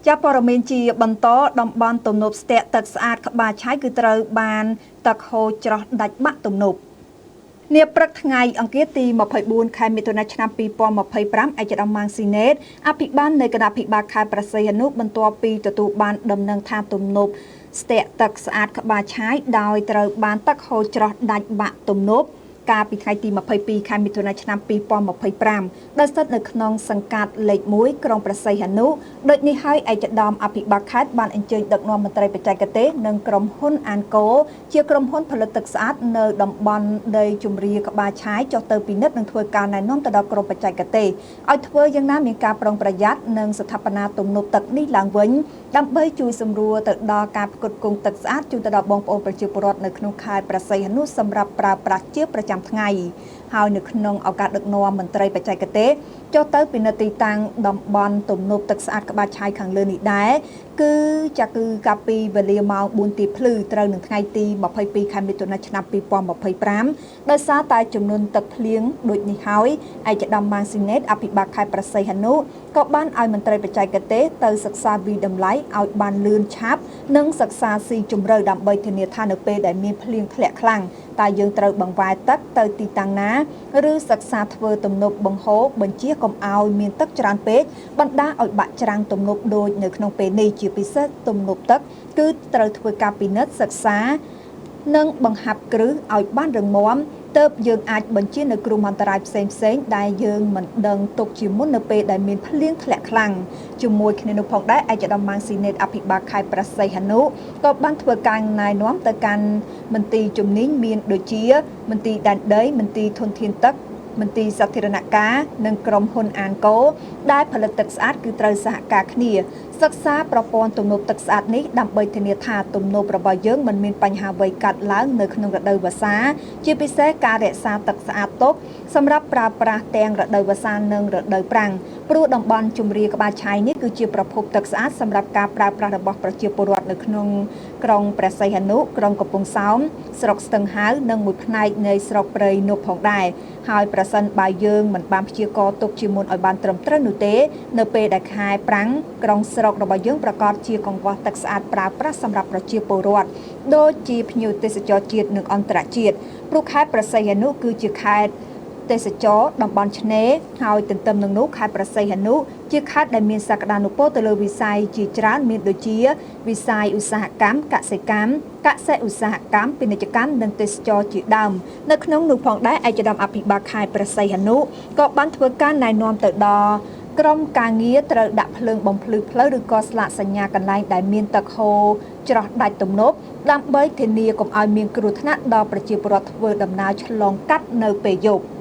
ចាប់ព័ត៌មានជាបន្តតំបន់ទំនប់ស្ទាក់ទឹកស្អាតក្បាលឆាយគឺត្រូវបានទឹកហូរច្រោះដាច់បាក់ទំនប់នាព្រឹកថ្ងៃអង្គារទី24ខែមិថុនាឆ្នាំ2025ឯកឧត្តមម៉ាងស៊ីណេតអភិបាលនៃគណៈភិបាលខេត្តព្រះសីហនុបន្ទាប់ពីទទួលបានដំណឹងថាទំនប់ស្ទាក់ទឹកស្អាតក្បាលឆាយដោយត្រូវបានទឹកហូរច្រោះដាច់បាក់ទំនប់កាលពីថ្ងៃទី22ខែមិថុនាឆ្នាំ2025ដែលស្ថិតនៅក្នុងសង្កាត់លេខ1ក្រុងព្រះសីហនុដូចនេះហើយឯកឧត្តមអភិបាលខេត្តបានអញ្ជើញដឹកនាំមន្ត្រីបច្ចេកទេសនិងក្រុមហ៊ុនអានកូជាក្រុមហ៊ុនផលិតទឹកស្អាតនៅតំបន់ដីជំរាក្បាលឆាយចុះទៅពិនិត្យនិងធ្វើការណែនាំទៅដល់ក្រុមបច្ចេកទេសឲ្យធ្វើយ៉ាងណាមានការប្រុងប្រយ័ត្ននិងស្ថាបនាទំនប់ទឹកនេះឡើងវិញដើម្បីជួយសម្រួលទៅដល់ការផ្គត់ផ្គង់ទឹកស្អាតជូនទៅដល់បងប្អូនប្រជាពលរដ្ឋនៅក្នុងខេត្តព្រះសីហនុសម្រាប់ប្រើប្រាស់ជាប្រចាំថ្ងៃហើយនៅក្នុងឱកាសដឹកនាំមន្ត្រីបច្ចេកទេសចុះទៅពិនិត្យទីតាំងតំបន់ទំនប់ទឹកស្អាតក្បាលឆាយខាងលើនេះដែរគឺចាគឺកាលពីវេលាម៉ោង4ទីភ្លឺត្រូវនឹងថ្ងៃទី22ខែមិថុនាឆ្នាំ2025ដោយសារតែចំនួនទឹកភ្លៀងដូចនេះហើយឯកឧត្តមម៉ាងស៊ីណេតអភិបាលខេត្តព្រះសីហនុក៏បានឲ្យមន្ត្រីបច្ចេកទេសទៅសិក្សាវិតម្លៃឲ្យបានលឿនឆាប់និងសិក្សាស៊ីជម្រៅដើម្បីធានាថានៅពេលដែលមានភ្លៀងធ្លាក់ខ្លាំងតើយើងត្រូវបង្វែរទឹកទៅទីតាំងណាឬសិក្សាធ្វើទំនប់បង្ហូរបញ្ជាកុំឲ្យមានទឹកច្រើនពេកបណ្ដាឲ្យបាក់ច្រាំងទំនប់ដូចនៅក្នុងពេលនេះជាពិសេសទំនប់ទឹកគឺត្រូវធ្វើការពិនិត្យសិក្សានិងបង្ហាប់គ្រឹះឲ្យបានរឹងមាំទើបយើងអាចបញ្ជានៅគ្រោះមហន្តរាយផ្សេងផ្សេងដែលយើងមិនដឹងទុកជាមុននៅពេលដែលមានភ្លៀងធ្លាក់ខ្លាំងជាមួយគ្នានោះផងដែរឯកឧត្តមម៉ាងស៊ីណេតអភិបាលខេត្តព្រះសីហនុក៏បានធ្វើការណែនាំទៅកាន់មន្ទីរជំនាញមានដូចជាមន្ទីរដែនដីមន្ទីរធនធានទឹកមន្ទីរសាធារណការនិងក្រុមហ៊ុនអានកូដែលផលិតទឹកស្អាតគឺត្រូវសហការគ្នាសិក្សាប្រព័ន្ធទំនប់ទឹកស្អាតនេះដើម្បីធានាថាទំនប់របស់យើងមិនមានបញ្ហាអ្វីកើតឡើងនៅក្នុងរដូវវស្សាជាពិសេសការរក្សាទឹកស្អាតទុកសម្រាប់ប្រើប្រាស់ទាំងរដូវវស្សានិងរដូវប្រាំងព្រោះតំបន់ជំរាក្បាលឆាយនេះគឺជាប្រភពទឹកស្អាតសម្រាប់ការប្រើប្រាស់របស់ប្រជាពលរដ្ឋនៅក្នុងក្រុងព្រះសីហនុក្រុងកំពង់សោមស្រុកស្ទឹងហាវនិងមួយផ្នែកនៃស្រុកព្រៃនប់ផងដែរហើយប្រសិនបើយើងមិនបានព្យាករទុកជាមុនឲ្យបានត្រឹមត្រូវនោះទេនៅពេលដែលខែប្រាំងក្រុងស្រុករបស់យើងប្រកាសជាកង្វះទឹកស្អាតប្រើប្រាស់សម្រាប់ប្រជាពលរដ្ឋដូចជាភ្ញៀវទេសចរជាតិនិងអន្តរជាតិព្រោះខេត្តព្រះសីហនុគឺជាខេត្តទេសចរតំបន់ឆ្នេរហើយទន្ទឹមនឹងនោះខេត្តព្រះសីហនុជាខេត្តដែលមានសក្តានុពលទៅលើវិស័យជាច្រើនមានដូចជាវិស័យឧស្សាហកម្មកសិកម្មកសិឧស្សាហកម្មពាណិជ្ជកម្មនិងទេសចរជាដើមនៅក្នុងនោះផងដែរឯកឧត្តមអភិបាលខេត្តព្រះសីហនុក៏បានធ្វើការណែនាំទៅដល់ក្រុមការងារត្រូវដាក់ភ្លើងបំភ្លឺផ្លូវឬក៏ស្លាកសញ្ញាកន្លែងដែលមានទឹកហូរច្រោះដាច់ទំនប់ដើម្បីធានាកុំឲ្យមានគ្រោះថ្នាក់ដល់ប្រជាពលរដ្ឋធ្វើដំណើរឆ្លងកាត់នៅពេលយប់។